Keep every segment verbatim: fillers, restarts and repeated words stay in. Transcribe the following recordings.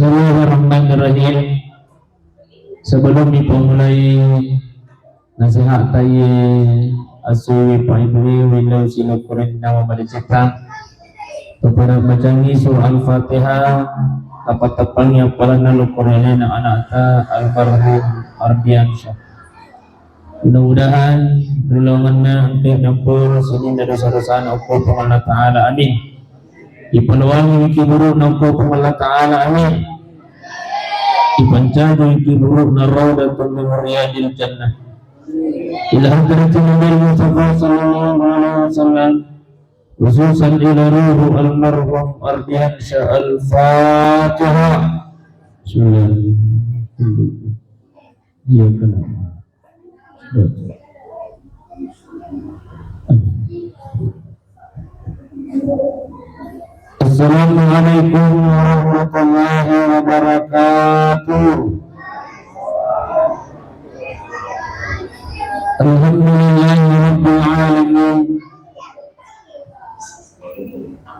Bismillahirrahmanirrahim. Sebelum dipammulai nasihat taiye asui paibuwe, willau silokorenna mabalicita kepada bacangi surah Al-Fatihah, tapateppangi appalanna lokorenna anakta almarhum Ardiansyah. Mudah-mudahan ri lalenna engka nampura sininna dosa-dosana okko Puang Allah Ta'ala. Amin. Ipalowangi kiburu'na okko Puang Allah Ta'ala. Amin. Ipancaji kiburu'na raudatun min riyadil jannah. Ila hadratin Nabi Mustafa sallallahu alaihi wasallam. Khususan ila ruhu almarhum Ardiansyah. Al-Fatihah. Bismillah. Iya, kenapa? Assalamualaikum warahmatullahi wabarakatuh. Alhamdulillahirabbil alamin.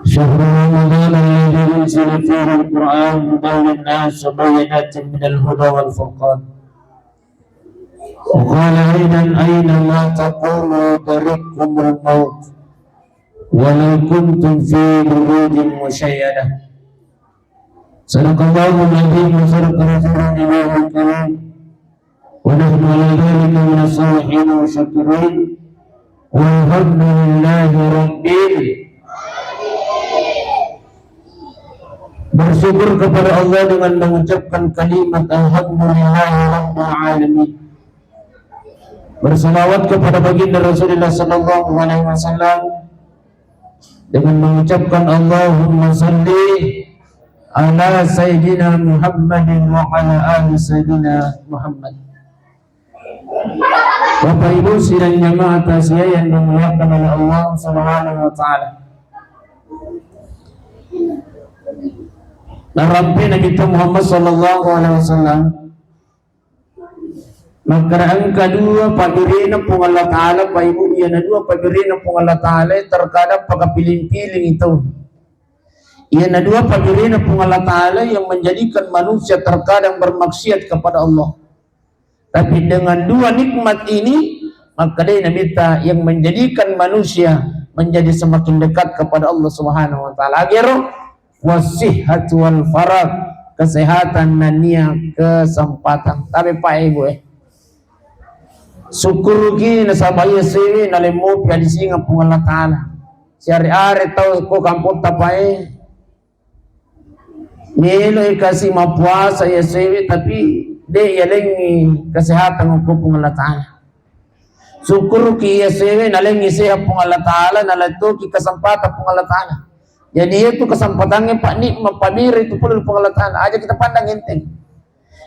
شهر رمضان الذي أنزل فيه القرآن هدى للناس وبينات من الهدى والفرقان. وقال أيضا: أينما تكونوا يدرككم الموت ولو كنتم في بروج مشيدة. صدق الله العظيم وصدق رسوله النبي الكريم. ونحن على ذلك من الصالحين والشاكرين. والحمد لله رب العالمين. Bersyukur kepada Allah dengan mengucapkan kalimat Alhamdulillahirabbil alamin. Bersalawat kepada baginda Rasulullah sallallahu alaihi wasallam dengan mengucapkan Allahumma salli ala Sayyidina Muhammadin wa ala ali Sayyidina Muhammad. Bapak Ibu sidang jamaah takziah yang dimuliakan oleh Allah Subhanahu wa Ta'ala. Narampe Nabi Muhammad sallallahu alaihi wasallam makkeda, engka dua pabbirina Puang Allah Ta'ala, Pak Ibu, iyana dua pabbirina Puang Allah Ta'ala terkadang pakapiling-piling itu. Iyana dua pabbirina Puang Allah Ta'ala yang menjadikan manusia terkadang bermaksiat kepada Allah. Tapi dengan dua nikmat ini, makkedai Nabitta, yang menjadikan manusia menjadi semakin dekat kepada Allah Subhanahu wa Ta'ala. Agero, wasihhatu wal farag, kesehatan nennia kesempatan. Tapi Pak Ibu, eh, syukuruki nasaba iya sewe nalemmopi adisingeng Puang Allah Ta'ala. Siare-are tau ko kampotta Pak, eh, melo kasi mappuasa iya sewe, tapi de yalengi kesehatan ko Puang Allah Ta'ala. Syukuruki iya sewe nalengi sehat Puang Allah Ta'ala, nalettoki kesempatan Puang Allah Ta'ala. Jadi itu kesempatannya Pak, nikmat pabiri itu pole Puang Allah Ta'ala. Aja kita pandang enteng.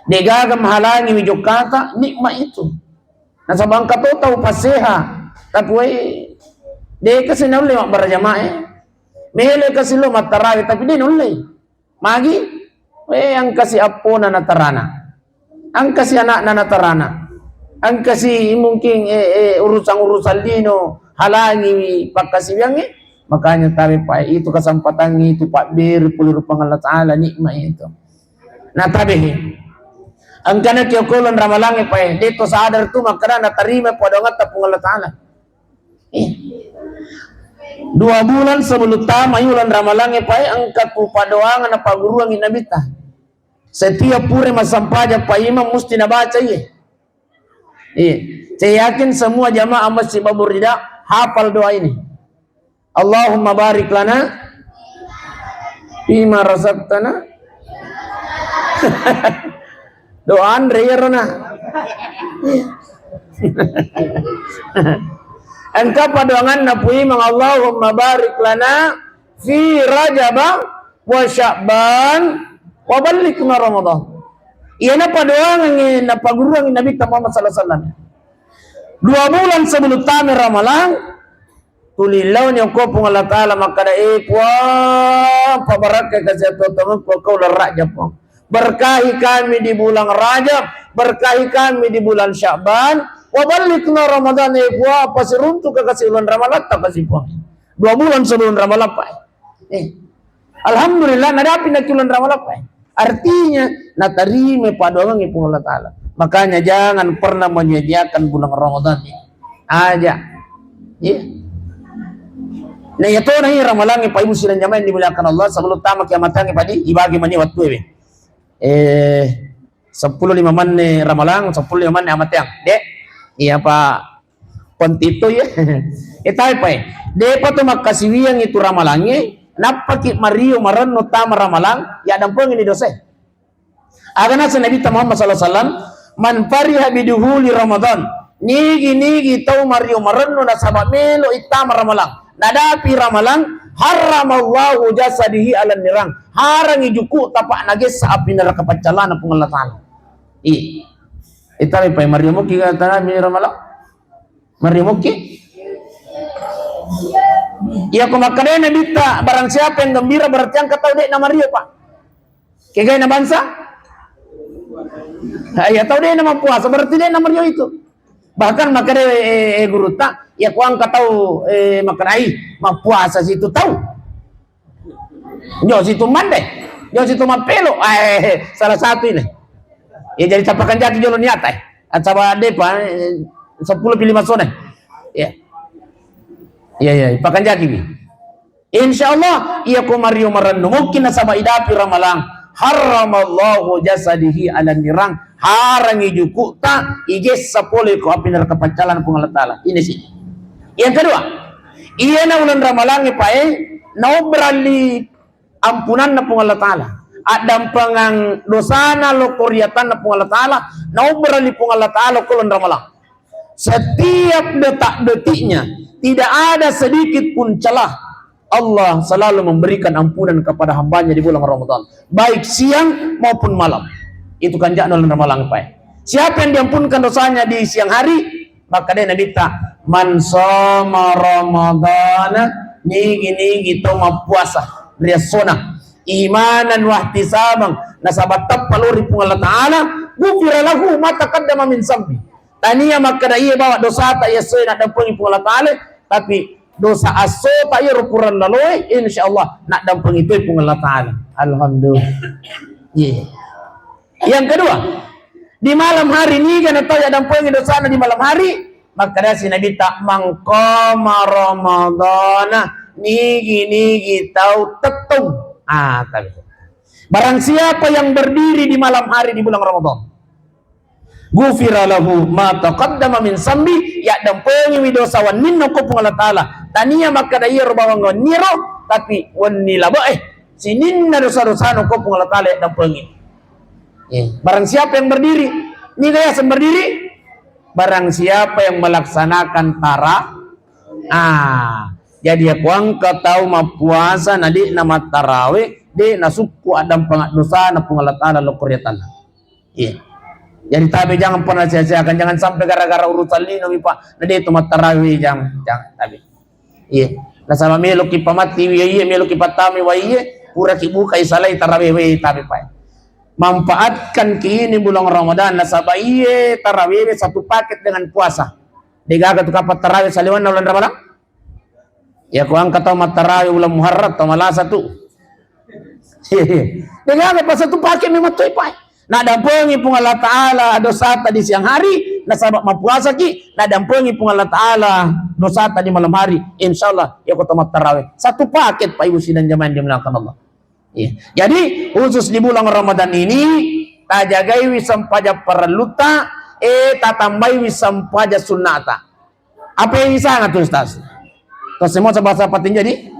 Degaga mahalangi mi jokkata, nikmat itu. Nasaba engka to tau passeha, tapi wai, de kasi naulle mabbaraja mae. Melo kasi lo mattarawe, tapi de naulle. Magi? Eh, engkasi appona natarana. Engkasi anakna natarana. Engkasi mungkin, eh, eh, urusan-urusan lino halangiwi pakkasiwiangnge. Makanya tabe pae itu kesempatangnge itu pabberi pole ri Puang Allah Ta'ala nikmat itu. Nah, tabe he. Engkana ki okko uleng ramalangnge pae, de to sadar tu makkeda natarima padoangatta Puang Allah Ta'ala. Eh. Dua bulan sebelum tama uleng ramalangnge pae engka tu padoangan napagguruangngi Nabitta. Setiap pura massempajang Pak Imam musti nabaca iye. Iya. Saya yakin semua jamaah Masjid Babur Rida hafal doa ini. Allahumma barik lana fima razaqtana. Doa anre iyaro na. Engka padoanganna Puimeng, Allahumma barik lana fi Rajaba wa Sya'ban wa ballighna Ramadan. Iyana padoangengnge napagguruangngi Nabitta Muhammad sallallahu alaihi wasallam. Dua bulan sebelum tame Ramalang, tuli laoni okko Puang Allah Ta'ala makkeda, "Eh Puang, pabarakkai kasi atuo-tuongekku okko uleng Rajab, Puang. Berkahi kami di bulan Rajab, berkahi kami di bulan Sya'ban, wa ballighna Ramadan, eh Puang, pasiruntuka kasi uleng Ramalatta kasi Puang." Dua bulan sebelum Ramalang, Pak. Eh. Alhamdulillah, nadapi naki uleng Ramalang, Pak. Artinya, natarima padoangengnge Puang Allah Ta'ala. Makanya jangan pernah menyia-nyiakan bulan Ramadan ini. Aja. Iya. Nah, iya tona i ramalangnge, Pak Ibu sidang jamaah yang dimuliakan Allah, sebelum tama kiamatangnge, Pak, di, ibagi mani wattu ewe. Eh, seppulo lima menit ramalang, seppulo lima menit amateang. Dek. Iya, Pak. Kontito ya. Eh, tapi, Pak, eh. Depa tu makkasiwiang itu ramalangnge, nappaki mario marennu tama ramalang, ya dampengini dosa. Aga naseng Nabitta Muhammad sallallahu alaihi wasallam, "Man fariha biduhuli Ramadan." Nigi-nigi tau mario marennu nasaba melo ittama ramalang. Nadapi ramalang, harramallahu jasadihi ala nirang. Harangi juku tapak nagessa api neraka paccalana Puang Allah Ta'ala. Ih. Ita lepai mario mukki kata Nabi ramalang. Mario mukki. Iya ko makkadai Nabitta, barang siapa yang gembira berarti engka tau dek na mario, Pak. Kegai na bangsa? Nah, iya tau dek na mappuasa berarti dek na mario itu. Bahkan makkadai, eh, eh, gurutta, iya ko engka tau, eh, makkadai mappuasa situ tau. Jo situ mande, jo situ mappelo, eh, salah satu ini. Ya jadi tapakan jaki jolo niata, eh. Atau depa, eh, seppulo pilih masone. Ya. Ya, ya, pakan jaki bi. Insya Allah, iya ko mario marennu mukki nasaba idapi ramalang. Harramallahu jasadihi ala nirang. Harangi jukuta igessa pole ko api neraka paccalana Puang Allah Ta'ala. Ini sih. Yang kedua, iyana uleng ramalangnge pae naobberalli ampunanna Puang Allah Ta'ala. Addampengang dosana lokko riatanna Puang Allah Ta'ala, naobberalli Puang Allah Ta'ala ko uleng ramalang. Setiap detak-detiknya, tidak ada sedikit pun celah. Allah selalu memberikan ampunan kepada hambanya di bulan Ramadan, baik siang maupun malam. Itu kanja'na uleng ramalang pae. Siapa yang diampunkan dosanya di siang hari? Makkadai Nabitta, "Man shoma Ramadana," nigi-nigi tau mappuasa ri essona, "imanan wahtisaban," nasaba tappa lao ri Puang Allah Ta'ala, "ghufira lahu ma taqaddama min zambi." Tania makkada iya bawa dosata iya essoe naddampengi Puang Allah Ta'ala, tapi dosa assota iya ro purang laloe, insya Allah naddampengi toi Puang Allah Ta'ala. Alhamdulillah. Iya. Yang kedua, di malam hari niga na tau yaddampengi dosana di malam hari, makkadasi Nabitta, "Man qama Ramadana," nigi-nigi tau tettong. Ah, tapi barang siapa yang berdiri di malam hari di bulan Ramadan, "ghufira lahu ma taqaddama min zambi," yaddampengiwi dosa wenninna ko Puang Allah Ta'ala. Tania makkada iyaro bawang wenniro, tapi wenni labe'e, sininna dosa-dosana ko Puang Allah Ta'ala yaddampengi. Eh, barang siapa yang berdiri, niga yaseng berdiri? Barang siapa yang melaksanakan tara-, ah, jadi aku engka tau mappuasa na de' na mattarawe, de' nasukku addampengeng dosana Puang Allah Ta'ala lokko ri atanna. Iya. Jadi tabe jangan pernah sia-siakan, jangan sampai gara-gara urusan lino mi, Pak, na de' tu mattarawe, jangan, jangan, tabe. Iya. Nasaba meloki pamatti wai iye, meloki pattama wai iye, puraki bukai salai tarawe we, tabe pae. Manfaatkan ki ini bulan Ramadan, nasaba iye tarawe we satu paket dengan puasa. Degaga tu kapang tarawe saliwenna uleng Ramadan? Iya ko engka tau mattarawe uleng Muharram, tau malasa tu. Degaga pa satu paket memang toi pae. Naddampengi Puang Allah Ta'ala dosata di siang hari, nasaba mappuasaki, naddampengi Puang Allah Ta'ala dosata di malam hari. Insya Allah, iya ko tau mattarawe. Satu paket, Pak Ibu sidang jamaah yang dimuliakan Allah. Iya. Jadi, khusus di bulan Ramadan ini, tajagaiwi sempajang parellutta, eh, tatambaiwi sempajang sunnata. Apa yang disanga tu, Ustaz? Terus semua bahasa patin jadi?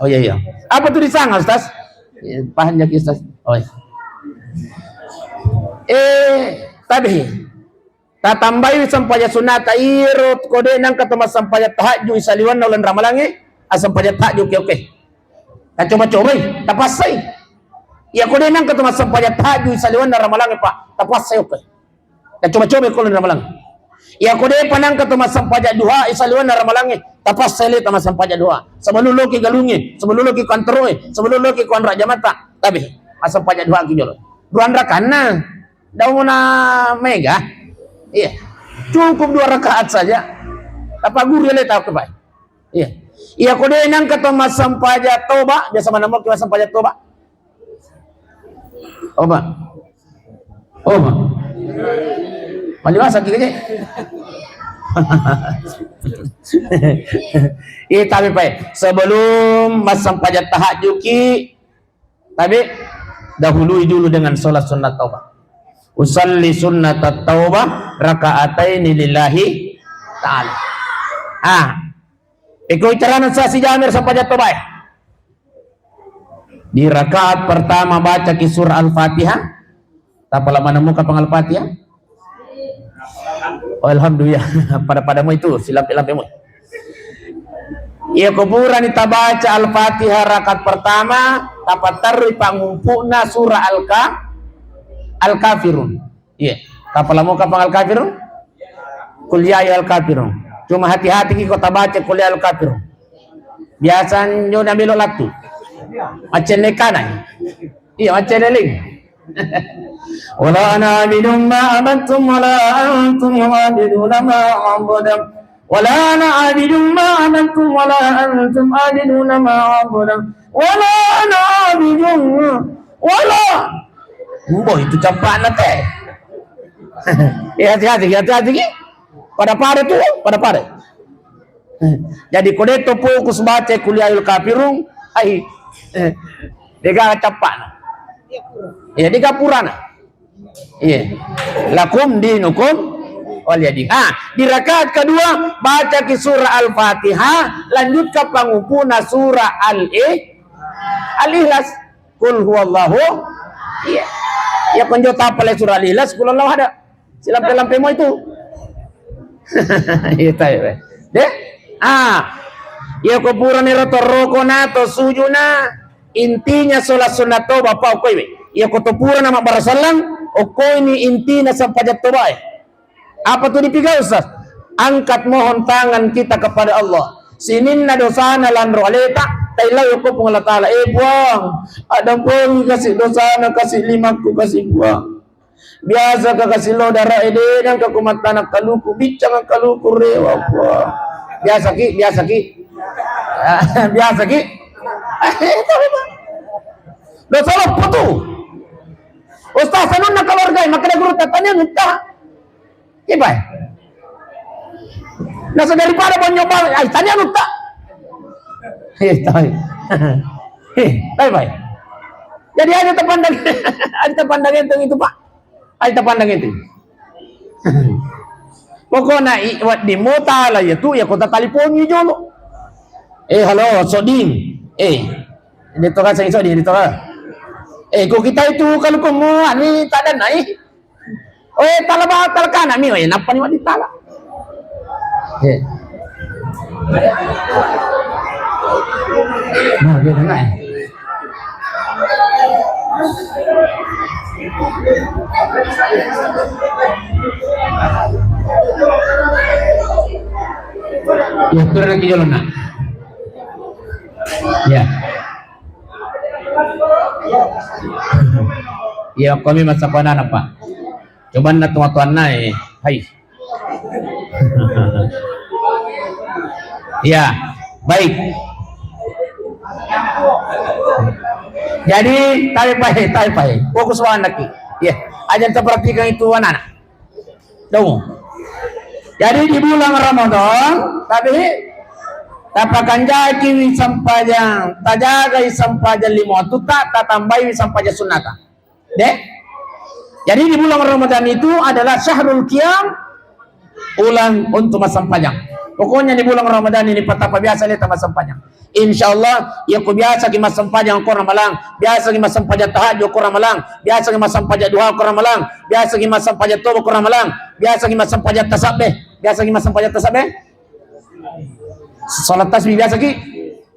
Oh iya, iya. Apa tu disanga, Ustaz? Eh, paham ya, Ustaz? Oh iya. Eh, tabe. Tatambaiwi sempajang sunnata, iro ko de' nengka to massempajang tahajud saliwenna uleng Ramalangnge, assempajang tahajud, oke, oke. Tacoba-cobai, tapassai. Iya ko de' nengka to massempajang tahajud saliwenna Ramalangnge, Pak, tapassai, oke. Tacoba-cobai ko uleng Ramalang. Iya ko de'pa nengka to massempajang duha saliwenna Ramalangnge, tapassai le tamassempajang duha. Sebelum loki galungnge, sebelum loki kantoroe, sebelum loki konrak jamata, tabe, assempajang duha ki jolo. Duanrakanna. Dauna mega. Iya. Cukup dua rakaat saja. Tapaguru le tau kebai. Iya. Iya ko de' nengka to massempajang toba, biasa maneng moki massempajang toba. Apa? Oh, Pak. Maliwasa ki, Cek. Iya, tapi, Pak, eh, sebelum massempajang tahajud ki, tapi dahului dulu dengan sholat sunnat taubah. Usalli sunnatat taubah rakaataini lillahi ta'ala. Ah, iko carana sasi jamir sempajang taubah, eh. Di rakaat pertama bacaki surah Al-Fatihah. Tapala manemu kapang Al-Fatihah? Oh, alhamdulillah. Pada-pada mu itu, silampe-lampe mu. Iya, ko purani tabaca Al-Fatihah rakaat pertama, tapatterui pangumpu'na surah Al-Ka-, Al-Kafirun. Iya. Tapala mu kapang Al-Kafirun? Qul ya ayyuhal kafirun. Cuma hati-hati ki ko tabaca Qul ya ayyuhal kafirun. Biasa nyo na melo lattu. Macenne kanai. Iya, macenne ling. Wala ana abidum ma abattum wala antum abiduna ma a'budu. Wala ana abidum ma abattum wala antum abiduna ma a'budu. Wala ana abidum. Wala. Mbo itu campakna teh. Eh, hati-hati, hati-hati ki. Pada-pada tu, pada-pada. Jadi ko de to fokus baca Qul ya ayyuhal kafirun, ai. Eh, dega campakna. Iya, dega purana. Iya. Lakum dinukum waliyadin. Ah, di rakaat kedua bacaki surah Al-Fatihah, lanjutkan pangumpu'na surah Al-I-, Al-Ikhlas. Qul huwallahu. Iya. Ya konjo tapale surah Al-Ikhlas, qul huwallahu ahad. Silampe-lampe mo itu. Iya, tae, be. De? Ah. Iya, ko purani ro to roko na to sujuna. Intinya sholat sunnat taubah, Pak, okoi, be. Iya, ko to purana mabbarasallang, okoi ni intina sempajang taubah, eh. Apa tu dipigau, Ustaz? Angkat mohon tangan kita kepada Allah. Sininna dosana lanro aleta, taillau ko Puang Allah Taala, eh, Puang, addampengi kasi dosana, kasi limakku, kasi Puang. Biasa ka kasi lo dara ede, nangka ku mattana kaluku, biccang kaluku rewa, Puang. Biasa ki, biasa ki. Biasa ki. Dosa loppo tu. Ustaz, sanunna keluarga, makkeda guru, tania utta. Ipai. Nasa daripada bonyo bawang, ai, tania utta. Eh, tai. Eh, tai, pai. Jadi aja tapandang, aja tapandang enteng itu, Pak. Aja tapandang enteng. Pokokna i-, wedding mo tala iya tu, iya ko tataliponi jolo. Eh, halo, Soding. Eh, ini to kaseng Soding, ini to ka. Eh, ko kita itu kalau ko mo ani tadanna, eh. Oh, eh, tala ba-, tala kana mi, eh, nappa ni wedding tala. Eh. Nah, dia dengar, eh. Ya, turun lagi jalan, nak. Ya. Ya, kami masa kona apa? Coba nak tua-tuanna, eh. Hai. Ya, baik. Jadi, tabe pae, tabe pae. Fokus wa anakki. Ya, aja ta perhatikan itu anak-anak. Dong. Jadi di bulan Ramadan, tapi tapakanjaki wi sempajang, tajagai sempajang lima waktu, tak tatambai wi sempajang sunnata. Deh? Jadi di bulan Ramadan itu adalah syahrul qiyam, bulan untuk massempajang. Pokoknya di bulan Ramadan ini patapa biasa leta massempajang. Insya Allah, ya ku biasa ki massempajang ko Ramalang, biasa ki massempajang tahajud ko Ramalang, biasa ki massempajang duha ko Ramalang, biasa ki massempajang toba ko Ramalang, biasa ki massempajang tasabbe, biasa ki massempajang tasabbe. Salat tasbih biasa ki?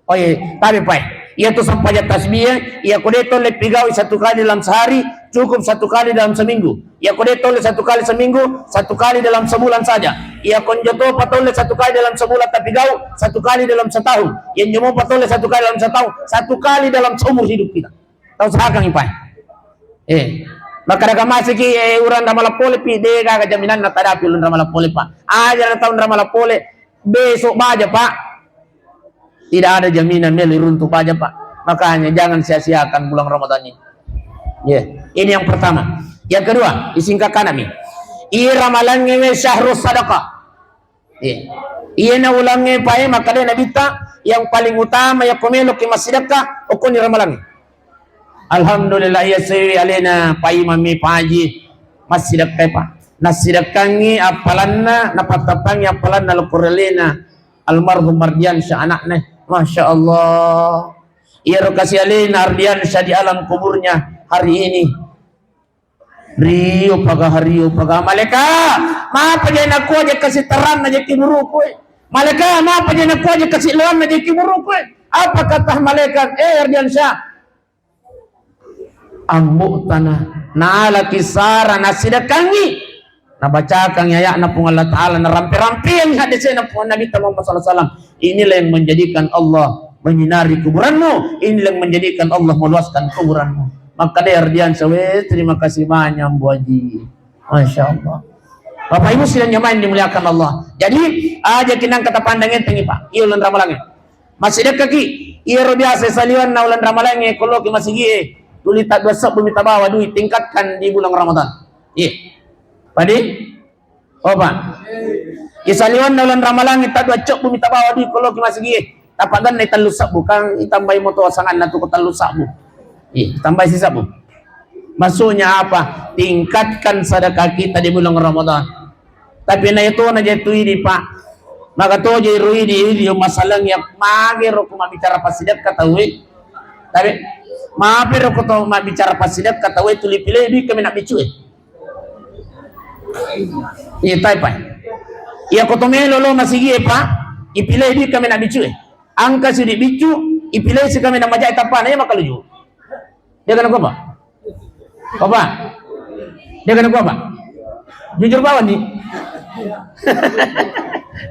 Oh iya, tapi pae. Iya tu sempajang tasbih, iya ko de tolle pigawi satu kali dalam sehari, cukup satu kali dalam seminggu. Iya ko de tolle satu kali seminggu, satu kali dalam sebulan saja. Iya konjo to patolle satu kali dalam sebulan tapi gau, satu kali dalam setahun. Iya njomo patolle satu kali dalam setahun, satu kali dalam seumur hidup kita. Tau usahakan ipai. Eh, maka daga masiki, eh, urang ramala pole pi, de gaga jaminan na tadapi ulun ramala pole, Pak. Aja na taun ramala pole, besok baja, Pak. Tidak ada jaminan melo runtuh baja, Pak. Makanya jangan sia-siakan bulan Ramadan ini. Iya, ini yang pertama. Yang kedua, disingkat kanami. Iya, Ramalangnge we syahrus sadaqah. Iya. Iyana ulangnge pae makkeda Nabitta, yang paling utama yakko meloki massidekka, okkoni Ramalangnge. Alhamdulillah, iya sewi alena paimammi paji massidekka, Pak. Nassidekkangi appalanna, napattappangi appalanna lokko ri alena almarhum Ardiansyah anakna. Masya Allah. Iyaro kasi alena Ardiansyah di alam kuburnya hari ini. Rio paga, rio paga. Maleka, mapa je nakua je kasi terang na je kiburuku, eh? Maleka, mapa je nakua je kasi loan na je kiburuku, eh? Apa kata malaikat? Eh, Ardiansyah. Ambo tanah. Nalaki sara nasidekkangi. Nabacakangi ayatna Puang Allah Ta'ala, narampe-rampeangi hadisena Puang Nabi Muhammad sallallahu alaihi wasallam. Inilah yang menjadikan Allah menyinari kuburanmu, inilah yang menjadikan Allah meluaskan kuburanmu. Maka dé Ardiansyah, wé, terima kasih banyak, Mbo Haji. Masya Allah. Bapak Ibu sidang jamaah yang dimuliakan Allah. Jadi, aja kinang kata pandang entengi, Pak. Iya, ulan Ramalangnge. Masih dekat ki. Iya, ro biasa saliwan na ulan Ramalangnge, koloki masigi, eh. Tuli tak dua sebbu mita bawa duit, tingkatkan di bulan Ramadan. Iya. Padi? Oh, Pak. Isaliwanna ulan Ramalangnge, tadua cobbu mita bawa duit koloki masigi. Tapagannai tellu sebbu, kan itambai moto sanganna tu ko tellu sebbu. Iya, tambai sisebbu. Maksudnya apa? Tingkatkan sedekah kita di bulan Ramadan. Tapi na itu na je tu idi, Pak. Maka to je ro idi, idi masalah ya mage ro ko mabbicara passidekka tauwe. Tapi mape ro ko to mabbicara passidekka tauwe tuli pilih duit kami nak bicue. Iya, tai, Pak. Iya, ko to melo lo masigi, Pak. Ipilai di kami nak biccu, eh. Angka sidi biccu, ipilai si kami nak majai tapana, iya makaluju. Dia kena kuapa? Apa? Dia kena kuapa? Jujur bawa ni.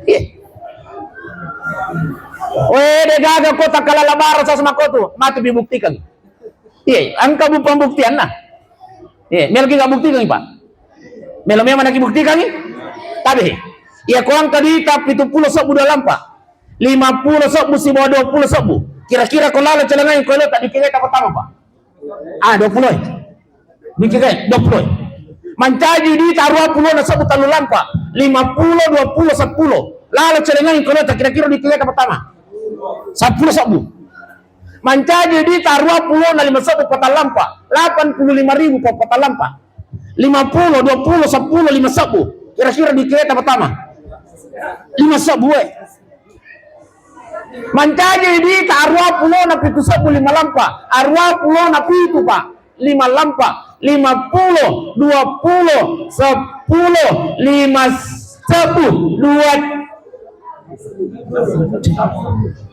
Iya. Weh, de gaga kota kalala bara sasma kotu, matu bibuktikan. Iya, engka bu pembuktianna. Iya, melo ki buktikangi, Pak. Melo memang naki buktikangi. Tapi, iya, ko engka duita pitu pulo sebbu dua lampa. Lima pulo sebbu sibawa dua pulo sebbu. Kira-kira ko lalo celengangi ko elo tak dikira tak pertama, Pak. Ah, dua pulo. Dikira dua pulo. Mancaji duita dua pulo na sebbu tellu lampa. Lima pulo, dua pulo, seppulo. Lalo celengangi ko elo tak kira-kira dikira tak pertama. Seppulo sebbu. Mancaji duita dua pulo na lima sebbu patallampa, lapan puluh lima ribu pa patallampa. Lima pulo, dua pulo, seppulo, lima sebbu. Kira-kira di kereta pertama. Lima sebbu, eh. Mancaji duita dua pulo na pitu sebbu lima lampa, dua pulo na pitu, Pak. Lima lampa, lima pulo, dua pulo, seppulo, lima sebbu, dua.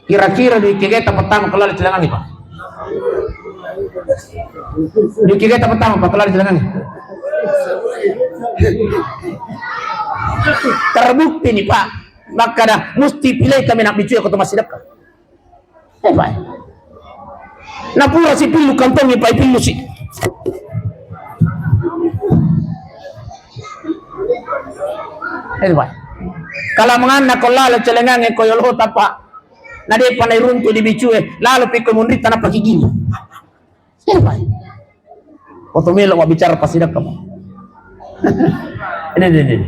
Kira-kira duit kegeta pertama keluar di celengangi, Pak. Duit kegeta pertama, Pak, keluar di celengangi. Terbukti nih, Pak. Maka dah mesti pilih kami nak biccu ya, kota masih dekat. Eh, Pak. Napura si pillu kantongi, Pak, pillu si. Eh, Pak. Kalau menganna ko lalo celengangi ko yolo tapa. Na depa nairuntu di biccu e, lalo pikko munrita napakigini. Eh, Pak. Oto melo mabbicara passidekka, Pak. Ini, ini, ini.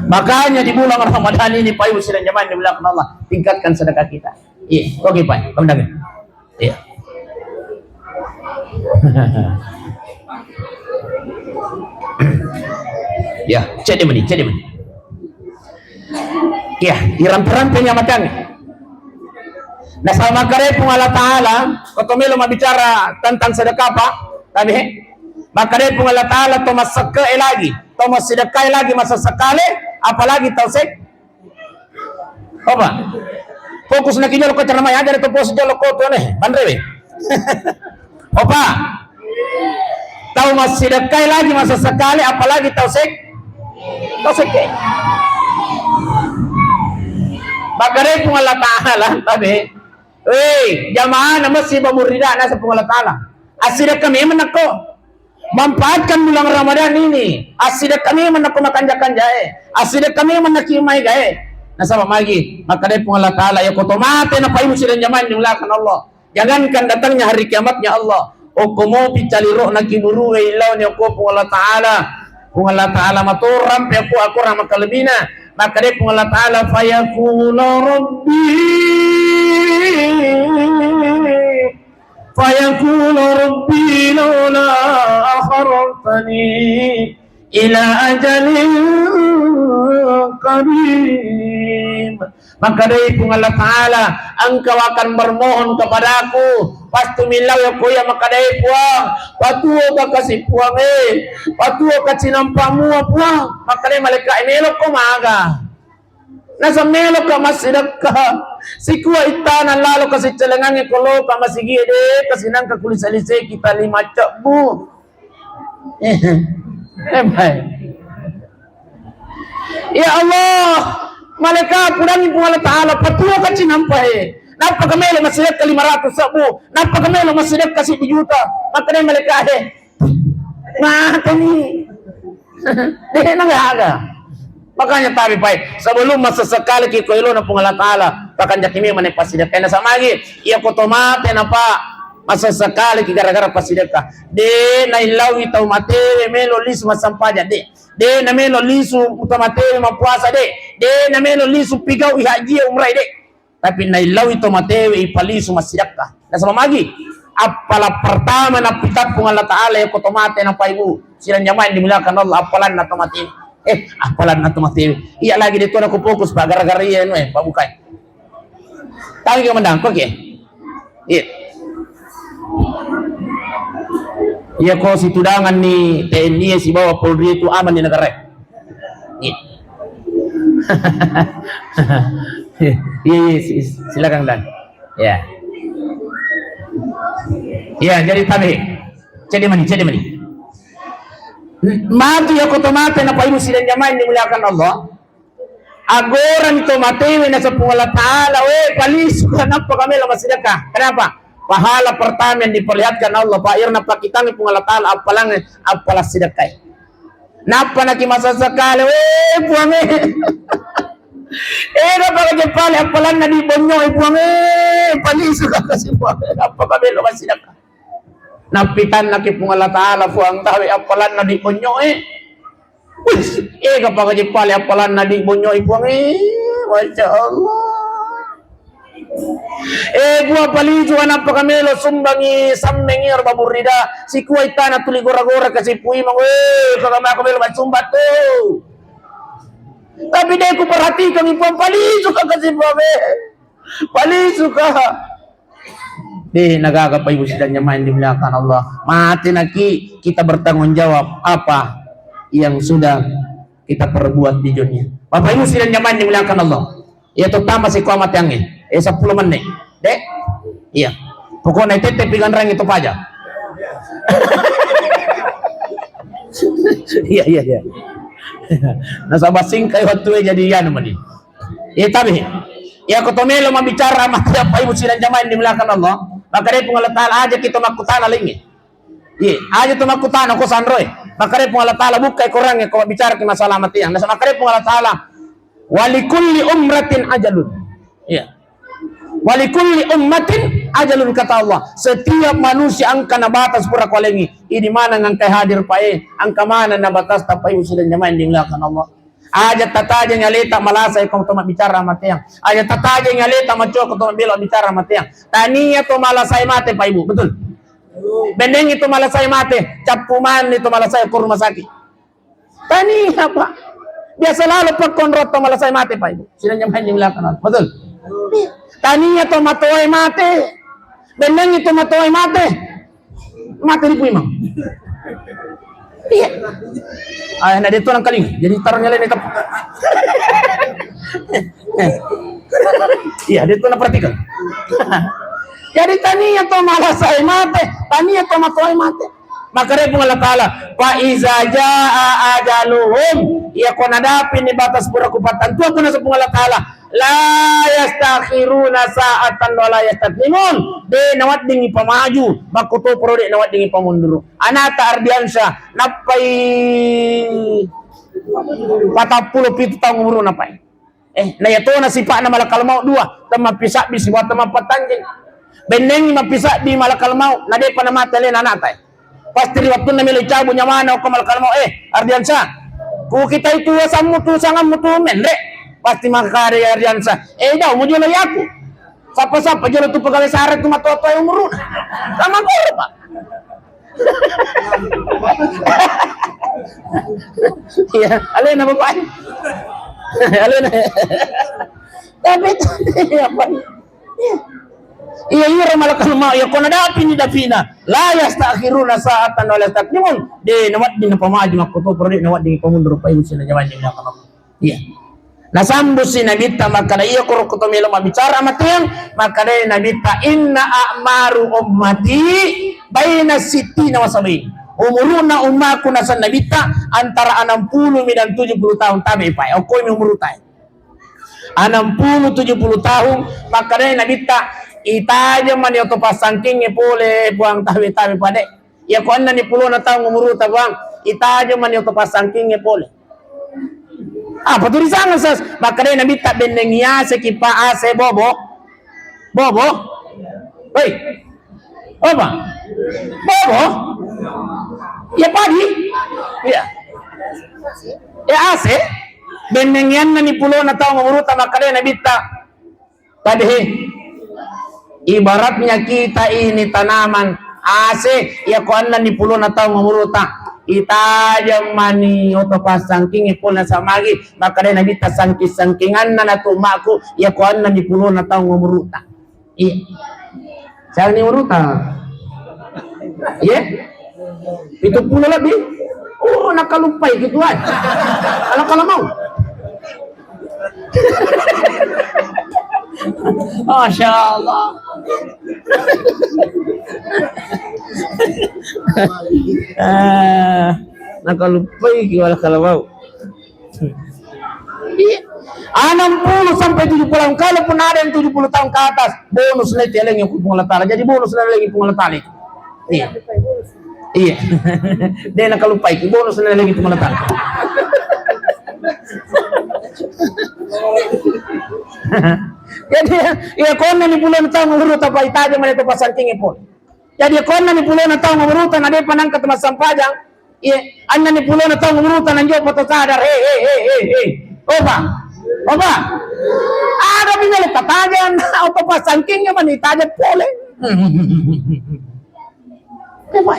Makanya di bulan Ramadan ini, Pak Ibu sidang jamaah yang dimuliakan Allah, tingkatkan sedekah kita. Iya, oke, Pak. Kamu dengar. Iya. Ya, cek dia meni, cek dia meni. Iya, irampe-rampe nya matang. Nasaba makkeda Puang Allah Ta'ala, ko to melo mabbicara tentang sedekah, Pak, tabe, makkeda Puang Allah Ta'ala, to massekke lagi, to massidekkai lagi masessekale, apalagi tau sek-, Opa. Fokus na ki jolo ko ceramah, aja to fokus jolo ko tu ne, banrewe. Opa. Tau massidekkai lagi masessekale, apalagi tau sek-, tau sekke. Makkeda Puang Allah Ta'ala, tabe. Wei, jamaah na masih bamurida nasa Puang Allah Ta'ala. Assidekka memang nakko. Manfaatkan bulan Ramadan ini. Assidekka memang nakko makanja-kanjae. Assidekka memang naki mai gae. Nasaba magi, makkeda Puang Allah Ta'ala, ya ko to mate na paimu sidang jamaah yang dimuliakan Allah. Jangankan datangnya hari kiamatnya Allah. Okko mopi caliro'na kiburu'e illauni okko Puang Allah Ta'ala. Puang Allah Ta'ala matorang pe okko akorang makalebbina. Makkeda Puang Allah Ta'ala, "Fayaqulu Rabbi, fayaqulu Rabbi laula akhartani ila ajalin qarib." Makkedai Puang Allah Ta'ala, "Engkau akan bermohon kepadaku, pasti millau ko iya." Makkedai Puang, "Patuo ka kasi Puang e, patuo ka cinampa mua Puang." Makkedai malaikat, "Melo ko maga?" Nasa melo ka massidekka. Sikua ittana lalo ka siccelengangnge ko lo ka masigi de ka sinangka kulise-lise kita lima cebbu. Eh, eh, baik. Ya Allah, malaikat pudangi Puang Allah Ta'ala, patuo ka cinampa e. Nappa ka melo massidekka lima ratus sebbu, nappa ka melo massidekka siddi juta. Makkedai malaikat e, mateni. De na gaga. Makanya tabe pai, sebelum massesekali ki ko elona Puang Allah Ta'ala, pakanjaki memang ne passidekka. Nasaba magi, iya ko to mate napa massesekali ki gara-gara passidekka. De naillaui tau matewe melo lisu massampajang, de. De namelo lisu tau matewe mappuasa, de. De namelo lisu pigau i haji umrah, de. Tapi naillaui to matewe ipalisu massidekka. Nasaba magi, appala pertama nappitang Puang Allah Ta'ala ko to mate napa ibu sidang jamaah yang dimuliakan Allah, appalanna to matewe. Eh, appalanna to matewe. Iya lagi de to nako fokus, Pak, gara-gara iya anu e, Pak, bukai. Tahu ke mendang, oke. Iya. Iya ko situdangan ni T N I sibawa Polri itu aman di negara. Iya. Iya, iya, si-, silakan, Dan. Ya. Ya, jadi tabe. Cedde mani, cedde mani. Matu ya ko to mate napa ibu sidang jamaah yang dimuliakan Allah. Agorani to matewe nasaba Puang Allah Ta'ala, we, palisu ka nappa ka melo massidekka. Kenapa? Pahala pertama yang diperlihatkan Allah, Pak, iyaro nappakitangi Puang Allah Ta'ala appalangnge, appala sidekkai. Nappa naki massesekali, we, Puang e. Eh, nappa ka jeppali appalanna di bonyo e, Puang e. Palisu ka kasi Puang e, nappa ka melo massidekka. Nappitannaki Puang Allah Ta'ala, Puang, tawe appalanna di bonyo e. Wis, ega paka jeppali appalanna di bonyo i Puang e. Masya Allah. Eh, Puang, palisu anappa ka melo sumbangi sammengi ro baburida. Sikua ittana tuli gora-gora kasi Puimang. Eh, paka mako melo massumbang tu. Tapi de ku perhatikan i Puang, palisu ka kasi Puang e. Palisu ka. Deh, nagaga Pak Ibu sidang jamaah yang dimuliakan Allah. Mate naki, kita bertanggung jawab apa yang sudah kita perbuat di dunia. Bapak Ibu sidang jamaah yang dimuliakan Allah. Ya, terutama si kua mateangnge. Eh, sepuluh menit. Dek? Iya. Pokoknya tete piganrang itu paja. Iya, iya, iya. Nasaba singkai waktu e jadi anu mani. Iya, tabe. Iya, ko to melo mabbicara mate, Bapak Ibu sidang jamaah yang dimuliakan Allah, maka dé Puang Allah Taala aja kita makkutana laingnge. Iya, aja to makkutana ko sanroe. Maka dé Puang Allah Taala bukkai Korangnge ko mabbicara ki masalah mateang. Nasaba maka dé Puang Allah Taala, "Walikulli umratin ajalun." Iya. "Walikulli ummatin ajalun," kata Allah. Setiap manusia engka na batas pura kualengi. Idi maneng engka hadir pae, engka maneng na batas, Bapak Ibu sidang jamaah yang dimuliakan Allah. Aja tatajengi aleta malasa ko to mabbicara mateang. Aja tatajengi aleta macoa ko to mabbelo bicara mateang. Tania to malasai mate, Pak Ibu, betul? Bennengi to malasai mate, cappu mani to malasai ko rumah sakit. Tania, Pak. Biasa lalo pakkonro to malasai mate, Pak Ibu. Sidang jamaah yang dimuliakan Allah. Betul? Tania to matoae mate. Bennengi to matoae mate. Mate di Puimang. Iya. Ah, na de to nangkalinga. Jadi taruh nyalain itu. Iya, de to na perhatikan. Jadi tania to malasai mate, tania to matoae mate. Maka dé Puang Allah Taala, "Fa iza jaa ajaluhum," iya ko nadapini batas pura kupattentuang, ko naseng Puang Allah Taala, "La yastakhiruna sa'atan wa la yastaqdimun." Dé naweddingi pamaju, makkutoparo dé naweddingi pamunduru. Anata Ardiansyah nappai patappulo pitu taung umuruna, Pak. Eh, na iyatona sipa'na malakal maut dua, temmappisabbi sibawa temmapattanjeng. Bennengngi mappisabbi malakal maut, na de'pa namate alena ana'ta e. Pasti ri wettunna melo icabu nyawana okko malakal maut, "Eh, Ardiansyah, ku kitai tu asammu tu sangammu tu menre." Pasti makkeda Ardiansyah, "Eh, dau mujolo yaku. Sappa-sappa jolo tu pegawai sara tu matoa-toa umuruna." Sama koro, Pak. Iya, alena Bapak. Alena. Tapi iya, Pak. Iya. Iya, iya, malakal maut, iya, ko nadapi ni dapina. La yastakhiruna sa'atan wa la yastaqdimun. De nawedding napamaju makkotoparo, de nawedding pamundur, Pak Ibu, sila jawani malakal maut. Iya. Nasambussi Nabitta makkeda, iya koro ko to melo mabbicara amateang, makkedai Nabitta, "Inna a'maru ummati baina sittina wa sab'in." Umuruna ummaku, naseng Nabitta, antara enam puluh mi dan tujuh puluh tahun. Tabe, Pak, okkoi mi umurutae. Enam puluh, tujuh puluh tahun, makkedai Nabitta, "Itajeng mani oto passangkingnge pole, Puang, tabe-tabe pade." Iya ko enneng ni pulona taung umuruta, Bang, itajeng mani oto passangkingnge pole. Apa tu disanga, Sas? Makkedai Nabitta, "Bennengngi ase ki, Pak, ase bobo." Bobo? Hei. Apa? Bobo? Iya padi? Iya. Iya ase? Bennengngi enneng ni pulona taung umuruta, makkedai Nabitta, Tabe, he. Ibaratnya kita ini tanaman ase, iya ko enneng ni pulona taung umuruta, itajeng mani oto passangkingnge pole, samagi makkedai Nabitta, sangking-sangkinganna natu ummaku, iya ko enneng ni pulona taung umuruta. Iya. Siaga ni umuruta? Iya? Pitu puluh lebih. Oh, nakaluppai gitu, ai. Ala-kala mau. Masya Allah. Ah, nakaluppai ki, ala-kala mau. Iya. Enam puluh sampai tujuh puluh tahun. Kalaupun ada yang tujuh puluh tahun ke atas, bonus na itu, yalengi Puang Allah Ta'ala. Jadi bonus na, yalengi Puang Allah Ta'ala itu. Iya. Iya. De nakaluppai, bonus na, yalengi Puang Allah Ta'ala. Jadi, iya, ko enneng ni pulona taung umuruta, Pak, itajeng mani oto passangkingnge pole. Jadi, ko enneng ni pulona taung umuruta, na de'pa nangka tu massampajang, iya, enneng ni pulona taung umuruta, nanjo poto sadar, he, he, he, he, he. Opa, opa. Ada bini le tatajeng, oto passangkingnge mani itajeng pole. Opa.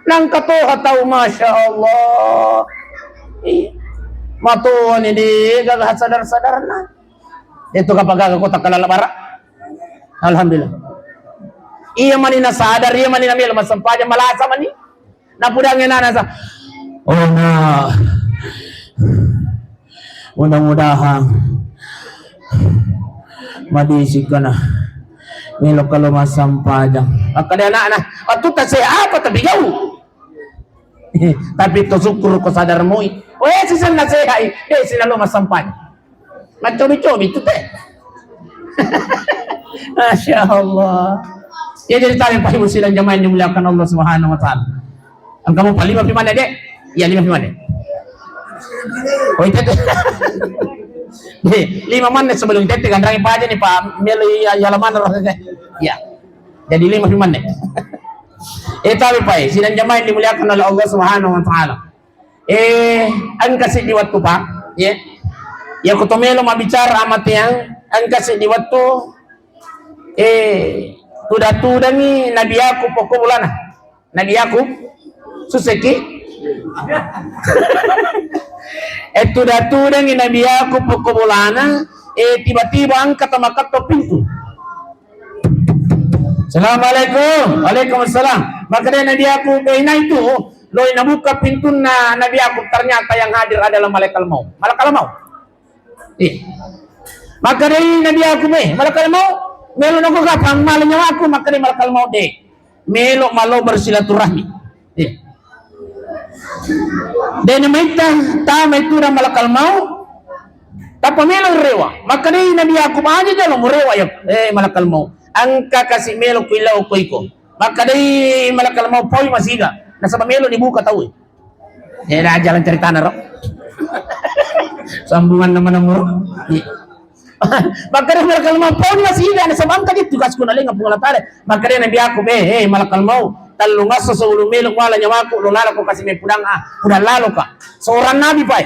Nangka toha tau, Masya Allah. Iya. Matoa ni de gaga sadar-sadarna. Itu kapagaga kota kalala bara. Alhamdulillah. Iya mani nasadar, iya mani namelo massempajang, malasa mani. Napudangngi anana sa. Oh, nah. Mudah-mudahan madisika na. Melo kalo massempajang. Makkeda anakna, "Attu taseha apa tapi gau?" Tapi to syukur ko sadar moi. Weh, sisenna sehai, de sinalo massempajang. Maccobi-cobi tu teh. Masya Allah. Ya, jadi tadi Pak Ibu sidang jamaah yang dimuliakan Allah Subhanahu wa Ta'ala. Engka mupa lima pi manne, Dek? Iya, lima pi manne. Oh, itu tuh. Dek, lima manne sebelum itu ganrangi paja nih, Pak. Melo iya, iya, lama roh, Dek. Iya. Jadi lima pi manne. Eh, tapi, Pak, sidang jamaah yang dimuliakan oleh Allah Subhanahu wa Ta'ala. Eh, engka siddi wettu, Pak, ya. Ya, ko to melo mabbicara amateang, engka siddi wettu, eh, tuda-tudangi Nabi Yakub pokko bolana. Nabi Yakub, suseki? Eh, tuda-tudangi Nabi Yakub pokko bolana, eh, tiba-tiba engka to makketto pintu. Assalamualaikum. Waalaikumsalam. Makkeda Nabi Yakub, eh, inai tu, loi nabuka pintunna Nabi Yakub, ternyata yang hadir adalah malaikat maut. Malaikat maut. Iya. Makkedai Nabi Yakub, eh, malaikat maut, melo nako kapang mala nyawaku, makkedai malaikat maut, de. Melo malo bersilaturahmi. Iya. De namaitta tama itu dan malaikat maut. Tappa melo rewa. Makkedai Nabi Yakub, aja jalo murewa ya, eh, malaikat maut. Engka kasi melo kuilau ko iko. Makkedai malaikat maut, poi masiga. Nasaba melo dibuka tau. Eh, dah jalan ceritana ro. Sambungan nama nomor. Iya. Makkeda malakal maut, "Pauni masih iga, nasaba engka je tugasku nalengnga Puang Allah Taala." Makkeda Nabi Yakub, "Eh, eh, malakal maut, tellungesso sebelum melo muala nyawaku, lo laloko kasi mai pudang, ah, pudang laloka." Seorang nabi, Pak.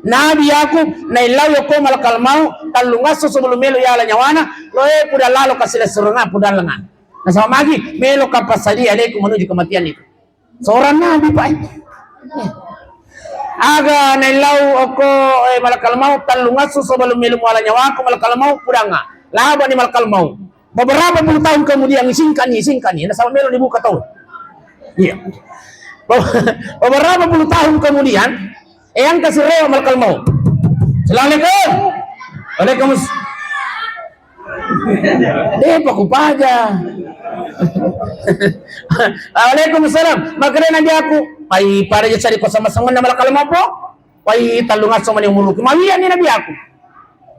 Nabi Yakub naillau yokko malakal maut, tellungesso sebelum melo yala nyawana, lo, eh, pudang laloka silessurengnga, pudang lengnga. Nasaba magi, meloka passadia alaikum menuju kematian itu. Seorang nabi, Pak. Aga naillau okko, eh, malakal maut, tellungesso sebelum melo muala nyawaku, malakal maut, pudangnga. Labani malakal maut. Beberapa puluh tahun kemudian, isingkani, isingkani. Nasaba melo dibuka tau. Iya. Beberapa puluh tahun kemudian, eh, engka sirewa malakal maut. Assalamualaikum. Waalaikumsalam. De'pa kupaja. Waalaikumsalam. Makkeda Nabi Yakub, "Pai pada je cari ko sama-sama na malakal maut po? Pai tellungesso mani umuruku." Mawiyani Nabi Yakub.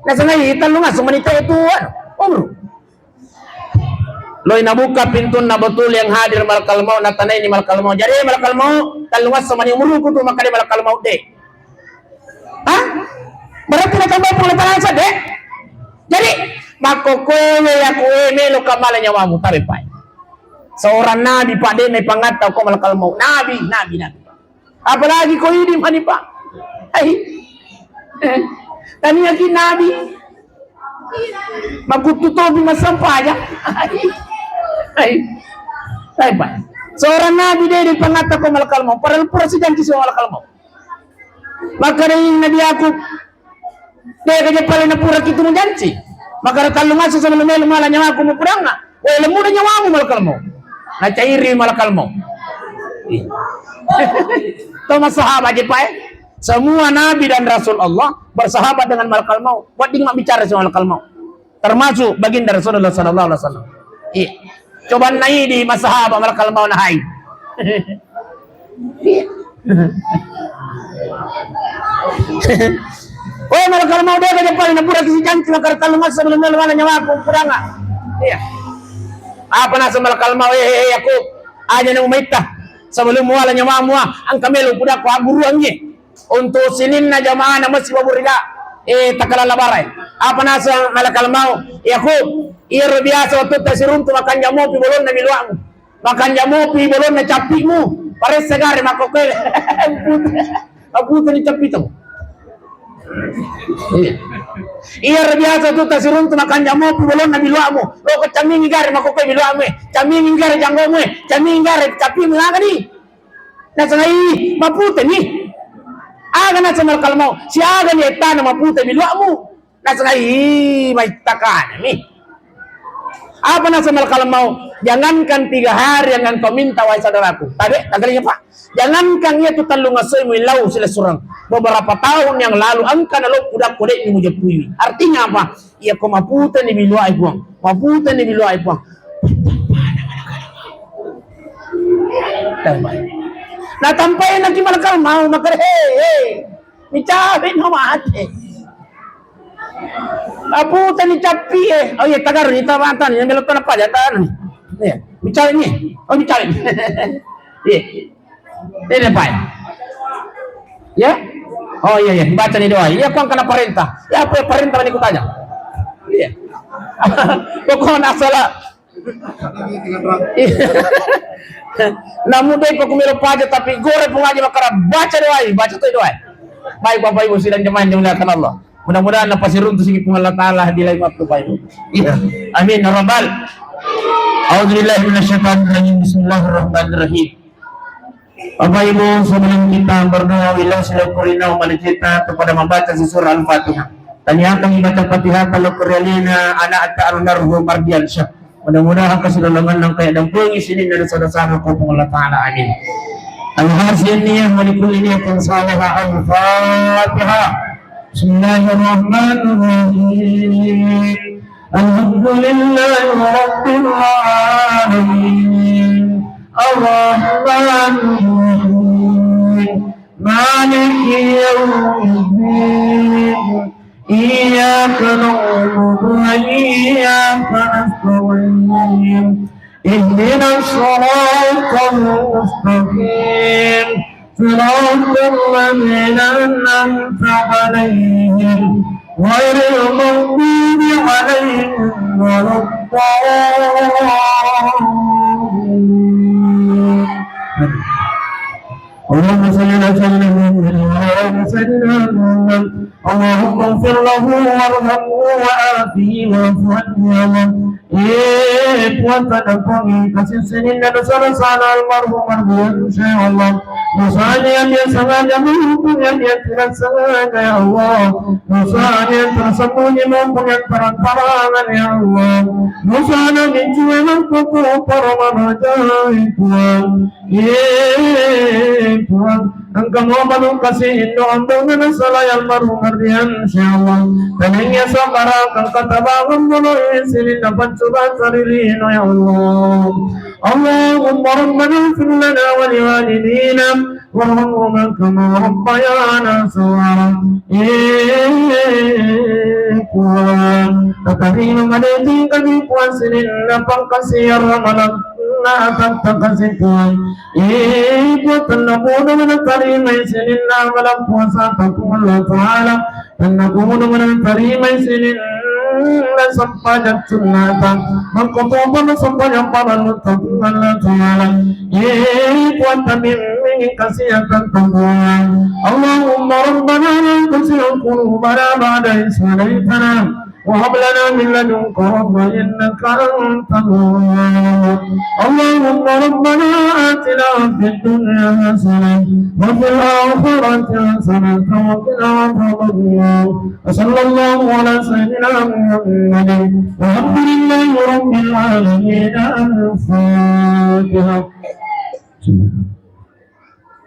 Nasengai tellungesso mani te tu, anu, umuru. Loi nabuka pintunna betul yang hadir malakal maut, natanaini malakal maut. "Jadi malakal maut, tellungesso mani umuruku tu?" Makkeda malakal maut, "De." Hah? Berarti natambah pole tangan sedde? Jadi, makkokkoe ya kue melo kamala nyawamu, tabe pai. Seorang nabi, Pak, de mai pangatta ko malakal maut. Nabi, nabi, nabi. Apalagi ko idi mani, Pak. Hai. Eh, tania ki nabi. Makuttu topi massampaja. Hai. Hai, Pak. Seorang nabi de mai pangatta ko malakal maut. Padahal pura sijanji sama malakal maut. Makkeda Nabi Yakub, "De'ga je pale napura kitu mujanci. Makkeda tellungesso sebelum melo muala nyawaku mupudangnga. Woi, lemmuda nyawamu malakal maut." Nacairi malakal maut. Ih. Tau massahabat je, Pak, eh? Semua nabi dan rasul Allah bersahabat dengan malakal maut. Wedding mabbicara sama malakal maut. Termasuk baginda Rasulullah sallallahu alaihi wasallam. Iya. Coba naidi massahabat malakal maut nahai. Iya. Woi, malakal maut, de'ga je pale napura kisi janci, makkeda tellungesso sebelum melo muala nyawaku pudangnga. Iya. Apa nasa malakal maut, eh, eh, eh, aku aja na umaitta sebelum muala nyawamu, ah, engka melo pudakku agguruang je. Untuk sininna jamaah na masjid Baburiga, eh, takalala barai. Apa nasa malakal maut? Yakub, iyaro biasa wettu tasiruntu makanja mopi bolonna biluamu. Makanja mopi bolonna cappimu. Paressa gare makkokkoe. Aputeni cappimu. Iya. Iyaro biasa wettu tasiruntu makanja mopi bolonna biluamu. Lo ko camingi gare makkokkoe biluamu, eh. Camingi gare janggomu, eh. Camingi gare cappimu, agani. Nasengai maputeni. Aga nasa malakal maut, siaga ni ettana mapute biluamu. Nasengai maittakanami. Apa nasa malakal maut, jangankan tiga hari yang engkau minta, wahai saudaraku. Tabe, tabe, Pak. Jangankan itu tellungesso muillau silessureng. Beberapa tahun yang lalu engka nalo pudakku de mujeppui. Artinya apa? Iya ko maputeni biluai Puang. Maputeni biluai Puang. Tampai. Natampai naki malakal maut, makkeda, "He, he, micawe no mate. Aputeni cappi e." Oh iya, tagaru ni, tabantang ni, melo tona paja, tahan. Iya, micawe ni. Oh, micawe ni. Iya. Ini, Pak. Ya? Oh iya, iya, baca ni doa. Iya, Puang, kena perintah. Ya, apa ya perintah ni kutanya? Iya. Pokoknya asal Namu doi pa kumiro paja, tapi gore Puang Haji makkeda baca doai, baca toi doai. Baik Bapak Ibu sidang jemaah yang dimuliakan Allah. Mudah-mudahan napasiruntu sigi Puang Allah Ta'ala di lain waktu, Bapak Ibu. Iya. Amin ya rabbal. A'udzubillahi minasyaitonirrajim. Bismillahirrahmanirrahim. Bapak Ibu, sebelum kita berdoa, wilausi lokko rinau mani kita kepada membaca surah Al-Fatihah. Taniakan membaca Fatihah kalau kerialina anak tak almarhum Mardiansyah. Mudah-mudahan kesedalangan yang kayak dan pengi sini dari saudara-saudara ko Puang Allah Ta'ala. Amin. Alhasil niyah malikul ini akan salihah. Al-Fatihah. Bismillahirrahmanirrahim. Alhamdulillahirabbil alamin. Arrahmanirrahim. Maliki yaumiddin. Iyyaka na'budu wa iyyaka nasta'in. Ihdinas siratal mustaqim. Siratal ladzina an'amta alaihim. غير المغضوب عليهم ولا الضالين. اللهم صل على سيدنا محمد وعلى آل سيدنا محمد. اللهم اغفر له وارحمه وعافه واعف عنه يا الله. Eh, Puang, taddampengi kasi sininna dosa-dosana almarhum Mardiansyah, ya Allah. Dosanya yang dia sengaja maupun yang dia tidak sengaja, ya Allah. Dosanya yang tersembunyi maupun yang terang-terangan, ya Allah. Dosanya yang cuek maupun para maraja, Puang. Ye Puang, engka mo manukasi indo ambangan salai almarhum Mardiansyah, ya Allah. Tanengi sabara kang katabangan mulai sininna pancuba taririno, ya Allah. Allahumma rabbana ighfir lana wa liwalidina warhamhuma kama rabbayana saghira. Ye Puang, tatarima madeceng kami Puang sininna pangkasi ramalang na akan takasi Puang. Ibu tenna bodo mana tarimai sininna amalan puasa ta Puang Allah Ta'ala. Tenna bodo mana tarimai sininna sempajang sunnata. Mangkotopa na sempajang parallu ta Puang Allah Ta'ala. Ibu tabimbing kasihatan ta Puang. Allahumma rabbana la tuzigh qulubana ba'da idh hadaytana وهب لنا من لدنك رحمة إنك أنت الوهاب. اللهم ربنا آتنا في الدنيا حسنة وفي الآخرة حسنة وقنا عذاب النار. وصلى الله على سيدنا محمد والحمد لله رب العالمين. الفاتحة.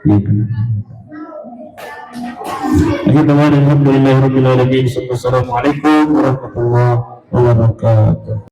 Iya, kan? Akhir kalam, alhamdulillahirabbil alamin. Assalamualaikum warahmatullahi wabarakatuh.